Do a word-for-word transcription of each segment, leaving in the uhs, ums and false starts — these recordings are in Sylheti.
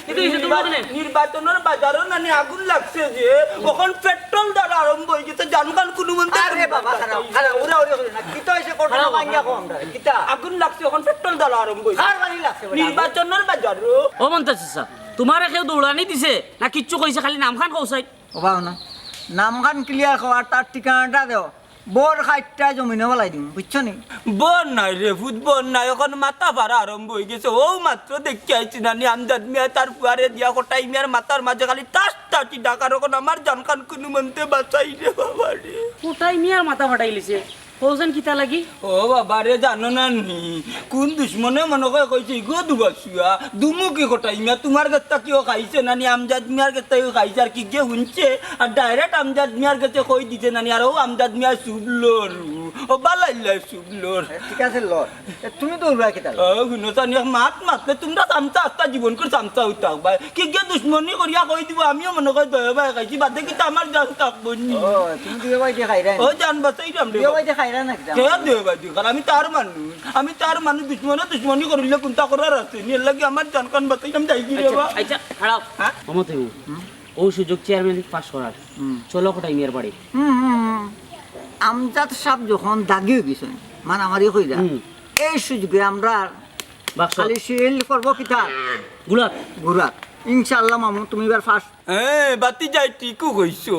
কিন্তু এই যে তোমরা নির্বা-, নির্বাচনের বাজারও নানি আগুন লাগছে যে, অখন পেট্রোল দর আরম্ভ অই গেছে, জানখান কুনুমন্তে আরে বাবা, খারাপ, খারাপ, উড়াউড়ি করিও না। কিতা অইছে ঘটনা খারাপ, ভাঙ্গিয়া কও আমরারে, কিতা? আগুন লাগছে, অখন পেট্রোল দর আরম্ভ অই গেছে। কার বাড়ি লাগছে বেটা? নির্বাচনের বাজারও। ও মন্তাজ চাচা, তুমারে কেউ দৌড়ানি দিছে না কিচ্ছু কইছে, খালি নামখান কও চাই? ও বাবা না, নামখান ক্লিয়ার কও আর তার ঠিকানাটা দেও। বর খাইট্টা জমিনো ফালাই দিমু, বুঝছো নি? বর নাই রে ফুত, বর নাই, অখন মাথা ফাড়া আরম্ভ অই গেছে। অউ মাত্র দেখিয়া আইছি নানি আমজাদ মিয়ায় তার ফুয়ারে দিয়া কটাই মিয়ার মাথার মাঝে খালি টাস টাসি ডাকার, অখন আমার জানখান কুনুমন্তে বাঁচাই রে বাবা রে। কটাই মিয়ার মাথা ফাটাইলিছে, কওছেন কিতা লাগি? ও বাবা রে, জানো না নি, কুন দুশমনে মনে কয় কইছে, "ইগু দুবাসুয়া, দুমুখী কটাই মিয়া, তুমার গেছ থাকিও খাইছে নানি, আমজাদ মিয়ার গেছ থাকিও খাইছে, আর কিগে হুনছে, আর direct আমজাদ মিয়ার গেছে কই দিছে নানি, আর অউ আমজাদ মিয়া চুপ লর, ও বালাইল্লা চুপ লর।" এ, ঠিক আছে, লর। এ, তুমি দৌড়ায় কিতা লর? ও, হুনো চানি, এক মাত মাতলে তুমরা চামচা, আস্তা জীবন করি চামচা অইতাম ভাই। কিগে দুশমনি করিয়া কই দিবো, আমিও মনে কয় দয়া ভাই খাইছি, বাদে কিতা আমার জান থাকবো নি? ও, তুমি দুইও ভাইতে খাইরায় নি? ও জান বাঁচাইরাম রে দুইও বাবা। ভাইতে খাইরায় না কিতা? কে দুইও ভাইতে খাইরাম? আমি তার মানুষ, আমি তার মানুষ, দুশমনে দুশমনি করিলে কুন্তা করার আছে নি? এর লাগি আমার জানখান বাঁচাইরাম, যাইগি রে আচ্ছা, বাবা। আচ্ছা, খাড়াও। হ্যাঁ? মামা তুমি, হুম? অউ সুযোগ চেয়ারম্যান পাশ করার। হুম। চলো কটাই মিয়ার বাড়ি। হুম, হুম, হুম। আমজাদ সাব যখন দাগি অই গেছইন, মারামারি কইরা, হুম। এই সুযোগে আমরা বাক্স। খালি সিল করবো কিতা? গুড়াত। গুড়াত। ইনশাআল্লাহ মামু, তুমি এবার ফার্স্ট। হ্যাঁ, বাতি যাই ঠিকও কইছো।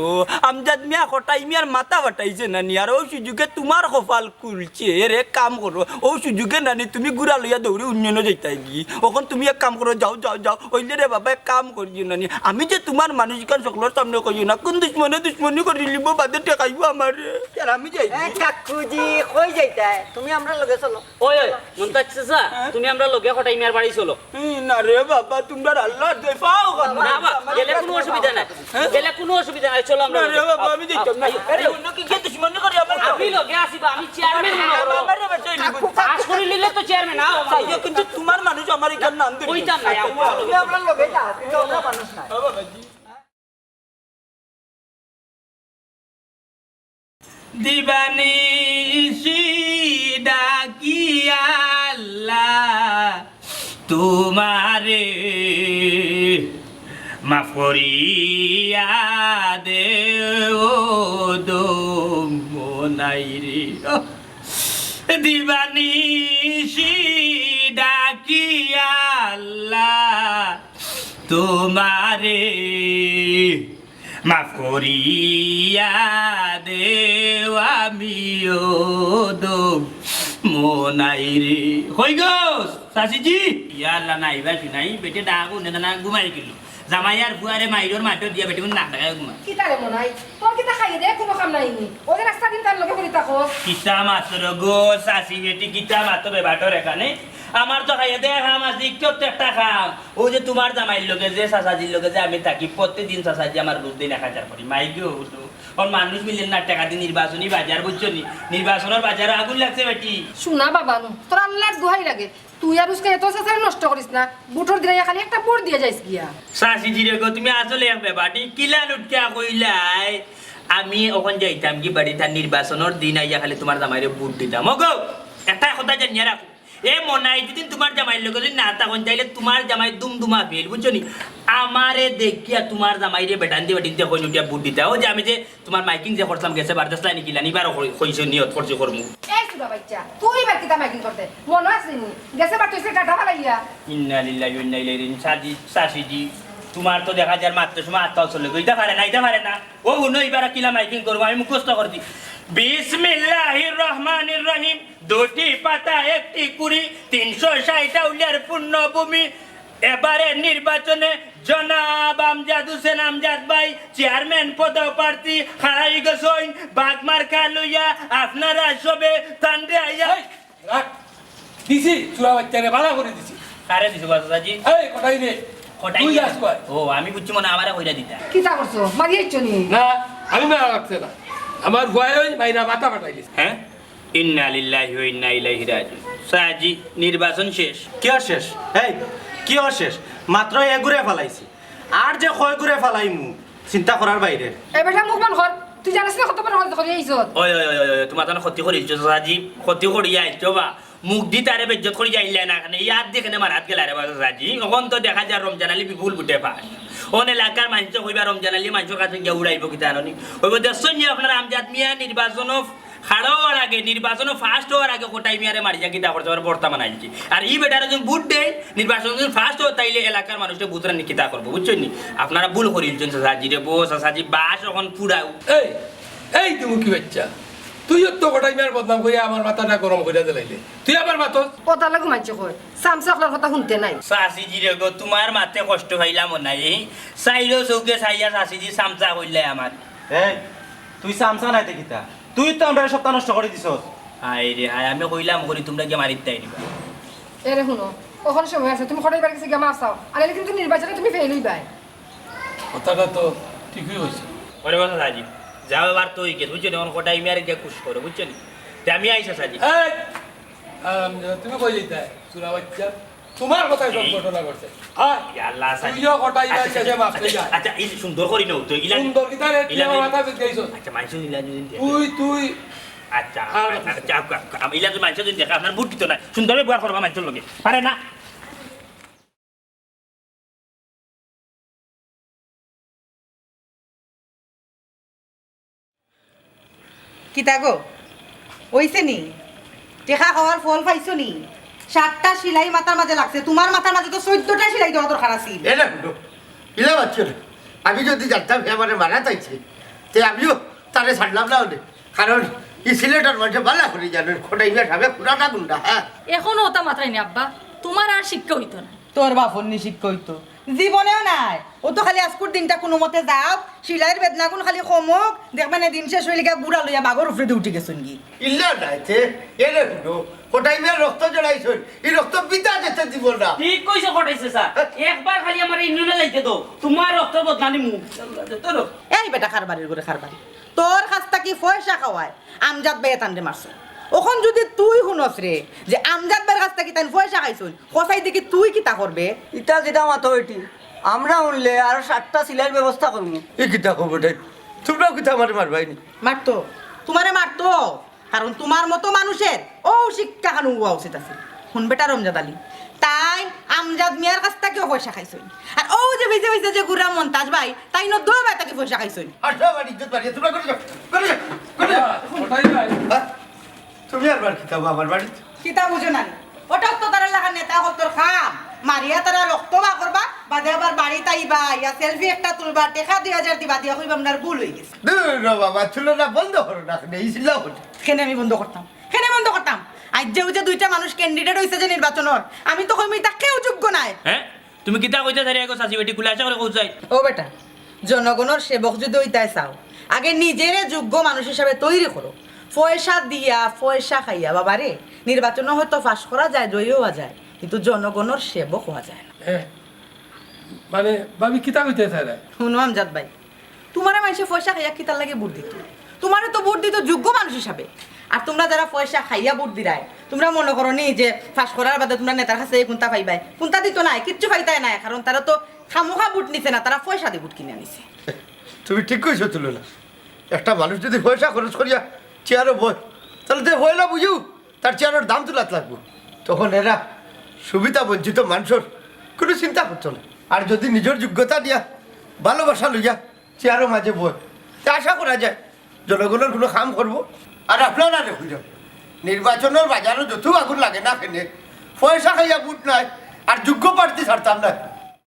আমজাদ মিয়া কটাই মিয়ার মাথা ফাটাইছে নানি, আর অউ সুযোগে তুমার কপাল খুলছে। এর এক কাম করো, অউ সুযোগে নানি তুমি গুড়া লইয়া দৌড়ি উন্নয়নো যাইতায় গি। অখন তুমি এক কাম করো, যাও, যাও, যাও। অইলে রে বাবা, এক কাম করিও নানি, আমি যে তুমার মানুষ ইখান সকলর সামনে কইও না, কুন দুশমনে দুশমনি করিলিবো, বাদে ঠেকাইবো আমারে। আর আমি যাই। এ, কাকুজি, কই যাইতায়? তুমি আমরার লগে চলো। ওই, ওই, মন্তাজ চাচা, হ্যাঁ? তুমি আমরার লগে কটাই মিয়ার বাড়ি চলো। এই না রে বাবা, তুমরার আল্লার দোয়াই পাও গো। না, বাবা, গেলে কুনু অসুবিধা নাই। হ্যাঁ? গেলে কুনু অসুবিধা নাই, চলো আমরা না রে লগে। বাবা, আমি যাইতাম না। আরে, অন্য কি, কি দুশমনি করি আমার? আমি লগে আছি বা, আমি চেয়ারম্যান মনে করো। আমার রে বেটা, এই নিবো। পাস করি নিলে তো চেয়ারম্যান, আও, আমার লগে। কিন্তু তুমার মানুষ আমার ইখান নাম দিবি। কইতাম না, আমার লগে। তুমি আমরার লগে যাও, তুমি আমরার মানুষ না। ও বাবা জি। দিবানিশি ডাকি আল্লাহ তুমারে মাফ করিয়া দেও দম নাই রে। দিবানিশি ডাকি আল্লাহ তুমারে মাফ করিয়া দেও, আমিও দম নাই রে। কই গো, চাচিজি? ইয়া আল্লাহ, নাই বা শুনাই, বেটে ডাক উনে না, ঘুমাই গেল। জামাই আর ফুয়ারে মাইরর মাঠো দিয়া বেটে কোন নাক ডাকায় ঘুমা। কিতা রে মনাই? তোর কিতা খাইয়ে দে, কুনু কাম নাই নি? ওদের রাস্তা দিন তার লগে করি থাকো। কিতা মাতর গো, চাচি বেটি, কিতা মাতর বে বাটর এখানে? আমার তো খাইয়ে দে কাম আছে, একটু তো একটা কাম। অউ যে তুমার জামাইর লগে যে চাচাজির লগে যে আমি থাকি, প্রতিদিন চাচাজি আমার রোজ দিন এক হাজার করি। মাই গো, হুদু। অখন মানুষ মিলের না, টেকা দি নির্বাচনী বাজার, বুঝছো নি? নির্বাচনর বাজারো আগুন লাগছে বেটি। শুনা বাবা নু, তোর আল্লার দোহাই লাগে। তুই আর উস্কে এত চাচারে নষ্ট করিস না। ভোটর দিন আইয়া খালি একটা ভোট দিয়া যাইস গিয়া। চাচিজি রে গো, তুমি আসলে এক বেবাটি কিলা লুটকিয়া কইলাই। আমি অখন যাইতাম কি বাড়িত, আর নির্বাচনর দিন আইয়া খালি তুমার জামাইরে ভোট দিতাম। ও গো, একটা কথা জানিয়া রাখো। এ মনাই, যদি তুমার জামাইর লগে যদি না থাকইন, তাইলে তুমার জামাই দুমদুমা ফেল, বুঝছো নি? আমারে দেখিয়া তুমার জামাইরে বেটাইন্তে বেটিন্তে কইন উঠিয়া ভোট দিতা। অউ যে আমি যে তুমার মাইকিং যে করছলাম, গেছে বার দেশলাই নিকিলা, নিবার কই-, কইছো নিয়ত করছি করমু। এই সুরা বাচ্চা, তুই এবার কিতা মাইকিং করতে? মনো আছে নি? গেছে বার তুই সে টাটা ফালাইয়া। ইন্না লিল্লাহি ওয়া ইন্না ইলাইহি রাজিউন। চাচি, চাচিজি, তুমার তো দেখা যার মাততে সময় আত্মা চলে গো। ইতা পারে না, ইতা পারে না। ও হুনো, ইবার কিলা মাইকিং করবো, আমি মুখস্থ করছি। বিসমিল্লাহির রহমানির রহিম। দুটি পাতা একটি কুড়ি, তিনশো ষাট আউলিয়ার পুণ্যভূমি। এবারে নির্বাচনে জনাব আমজাদ হোসেন আমজাদ ভাই চেয়ারম্যান পদপ্রার্থী খাড়াই গেছইন বাঘ মার্কা লইয়া। আপনারা সবে তানরে আইয়া এই, রাখ। দিছি, চুরা বাচ্চারে বালা করি দিছি। কারে দিছো গো চাচাজি? এই, কটাই রে। কটাই তুই রে? যাস কই? ও, আমি বুঝছি মনে হয় আমারে কইরা দিতা। কিতা করছো? মারি আইছো নি? না, আমি মারা লাগছে না। আমার ভয় ওই মাইরা মাথা ফাটাই দিছে। হ্যাঁ? ইন্না লিল্লাহি ওয়া ইন্না ইলাইহি রাজিউন। চাচাজি, নির্বাচন শেষ। কিওর শেষ? এই, কিওর শেষ? মাত্র এগুরে ফালাইছি। আর যে কয় গুরে ফালাইমু, চিন্তা করার বাইরে। এ বেটা, মুখ বন্ধ কর। তুই জানিস না কত বড় ক্ষতি করি আইছত? ওই, ওই, ওই, ওই, ওই, তোমার জন্য ক্ষতি করি আইছো, চাচাজি। ক্ষতি করি আইছো বা। মুখ দি তারে বেইজ্জত করি যাইলে না কেনে, ইয়ার দি কেনে মারাত গেলা রে বা চাচাজি। অখন তো দেখা যায় রমজান আলী বিপুল ভোটে পাস। অন এলাকার মানষে কইবা রমজান আলী মানষর কাছে গিয়া উড়াইবো কিতা জানো নি? কইবো দেখছইন নি আপনারা আমজাদ মিয়া নির্বাচনো খাড়া অওয়ার আগে, নির্বাচনো first অওয়ার আগে কটাই মিয়ারে মারিয়া কিতা করছে, আবার বর্তমান আইছে। আর ই বেটারে যদি ভোট দেয়, নির্বাচন যদি first অয়, তাইলে এলাকার মানুষে বুঝরা নি কিতা করবো, বুঝছইন নি? আপনারা ভুল করিলছইন চাচাজি রে, বো চাচাজি বাস অখন পুরাও। এই, এই দুমুখী বাচ্চা, তুইও তো কটাই মিয়ার বদনাম করিয়া আমার মাথাটা গরম করিয়া দিলাইলে। তুই আবার মাতস? কথা লাগু মানষে কয়, চামচা অকলর কথা হুনতে নাই। চাচিজি রে গো, তুমার মাতে কষ্ট পাইলাম নাই। চাইরো চউখে চাইয়া চাচিজি চামচা কইলে আমার। এই, তুই চামচা নায় তে কিতা? তুই তো আমরারে সপ্তাহ নষ্ট করি দিছস। হায় রে হায়, আমি কইলাম করি তুমরা গিয়া মারিত তাই দিবা। এরে হুনো, অখন সময় আছে, তুমি কটাই মিয়ার গেছে গিয়া মাফ চাও, আর নাইলে কিন্তু নির্বাচনে তুমি ফেইল অইবায়। কথাটা তো ঠিকই কইছে। ওরে বা চাচাজি, যাও এবার তো অই গেছে, বুঝছো নি? অখন কটাই মিয়ারে গিয়া খুশ করো, বুঝছো নি? তে আমি আইছি চাচাজি। এই, আম, তুমি কই যাইতায়? চুরা বাচ্চা। তুমার কথায় সব এই ঘটনা ঘটছে। হ্যাঁ? ইয়া আল্লাহ, চাচাজি। তুইও কটাই মিয়ার আচ্ছা, গেছে মাফ আচ্ছা, চাইয়া। আচ্ছা, এই সুন্দর করি নাও তো, ইলা সুন্দর কিতা রে, তুই ইলা আমার মাথা বিগড়াইছস। আচ্ছা, মানষে ইলা যদি দেখে। তুই, তুই। আচ্ছা, আর আচ্ছা, আচ্ছা, আচ্ছা, আচ্ছা, ইলা যদি মানষে যদি দেখে, আপনার ভোট দিতো না। সুন্দর ব্যবহার করবা মানষর লগে। পারে না। কিতা গো? অইছে নি? টেকা খাওয়ার ফল পাইছো নি? সাতটা সিলাই মাথার মাঝে লাগছে, তুমার মাথার মাঝে তো চৌদ্দটা সিলাই দেওয়া দরকার আছিল। এ না, হুনো, ইলা বাচ্চা না। আমি যদি জানতাম হে আমারে মারাত আইছে, তে আমিও তারে ছাড়লাম না অনে। কারণ ই সিলেটর মানষে বালা করি জানইন, কটাই মিয়া সাবে পুরাটা গুন্ডা, হ্যাঁ। অখনো অতা মাতরায় নি আব্বা, তুমার আর শিক্ষা অইতো না। তোর বাপর নি শিক্ষা অইতো? জীবনেও নায়। অউ তো খালি আইজকুর দিনটা কুনুমতে যাউক, সিলাইর বেদনাগুন খালি কমউক, দেখবায়নে দিন শেষ অইলে গিয়া গুড়া লইয়া বাঘর উপরেদি উঠি গেছইন গি। ইলা নায় তে, এরে হুনো, কটাই মিয়ার রক্ত জড়াইছইন, ই রক্ত বৃথা যেতে দিব না। ঠিক কইছো কটাই চাচা, একবার খালি আমারে ইউনিয়নে যাইতে দেও, তুমার রক্তর বদলা নিমু। এই বেটা কারবারির ঘরে কারবারি, তোর কাছ থাকি পয়সা খাওয়ায় আমজাদ ভাইয়ে তানরে মারছইন। অখন যদি তুই হুনস রে যে আমজাদ ভাইর কাছ থাকি তাইন পয়সা খাইছইন, কসাই দেখি তুই কিতা করবে? ইতা কিতা মাতো বেটি? আমরা হুনলে আরো সাতটা সিলাইর ব্যবস্থা করমু। ই কিতা কও বেটাইন? তুমরাও কিতা আমারে মারবায় নি? মারতো, তুমারে মারতো, কারণ তুমার মতো মানুষের অউ শিক্ষা খান অওয়া উচিত আছিল। হুন বেটা রমজাদ আলী, তাইন আমজাদ মিয়ার কাছ থাকিও পয়সা খাইছইন, আর অউ যে ভিজে ভিজে যে গুড়া মন্তাজ ভাই, তাইনও দুইবার থাকি পয়সা খাইছইন। আর সব আমার ইজ্জত বাড়িয়ে তুমরা করে যাও, করে যাও, করে যাও। কটাই মিয়া। হ্যাঁ? তুমি আরবার কিতা আমার বাড়িত? কিতা বুঝো না নি? অটাউ তো তারার লাখান নেতা অকলর কাম। মারিয়া তারা রক্ত বার করবা, বাদে আবার বাড়িত আইবা, ইয়া selfie একটা তুলবা, টেকা দুই হাজার দিবা, দিয়া কইবা, "আমরার ভুল অই গেছে।" দূর রে বাবা, তুলনা বন্ধ করো না, কেনে ইসলাম হলো। কেনে আমি বন্ধ করতাম? কেনে বন্ধ করতাম? আইজ যে অউ যে দুইটা মানুষ candidate অইছে যে নির্বাচনর, আমি তো কইমু, ইতা কেউ যোগ্য নায়। হ্যাঁ? তুমি কিতা কইতায় চাইরায় গো চাচি বেটি, খুলাসা করি কও চাই। ও বেটা, জনগণর সেবক যদি অইতায় চাও, আগে নিজেরে যোগ্য মানুষ হিসাবে তৈরি করো। পয়সা দিয়া, পয়সা খাইয়া, বাবারে, নির্বাচনো হয়তো পাস করা যায়, জয়ী অওয়া যায়, কিন্তু জনগণর সেবক অওয়া যায় না। হ্যাঁ, মানে, ভাবি কিতা কইতায় চাইরায়? হুনো আমজাদ ভাই, তুমারে মানষে পয়সা খাইয়া কিতার লাগি ভোট দিতো? তুমারে তো ভোট দিতো যোগ্য মানুষ হিসাবে। আর তুমরা যারা পয়সা খাইয়া ভোট দিরায়, তুমরা মনো করো নি যে পাস করার বাদে তুমরা নেতার কাছে কুন্তা পাইবায়? কুন্তা দিতো নায়, কিচ্ছু পাইতায় নায়, কারণ তারা তো খামোখা ভোট নিছে না, তারা পয়সা দি ভোট কিনিয়া নিছে। তুমি ঠিক কইছো তুলনা। একটা মানুষ যদি পয়সা খরচ করিয়া চেয়ারো বয়, তাইলে তে পয়লা বুঝু তার চেয়ারর দাম তুলাত লাগবো। তখন এরা সুবিধা বঞ্চিত মানষর কুনু চিন্তা করতো না। আর যদি নিজর যোগ্যতা দিয়া, ভালোবাসা লইয়া চেয়ারর মাঝে বয়, তে আশা করা যায় জনগণর কুনু কাম করবো। আর আপনারারে কইরাম, নির্বাচনর বাজারো যত আগুন লাগে না কেনে, পয়সা খাইয়া ভোট নাই, আর যোগ্য প্রার্থী ছাড়তাম না।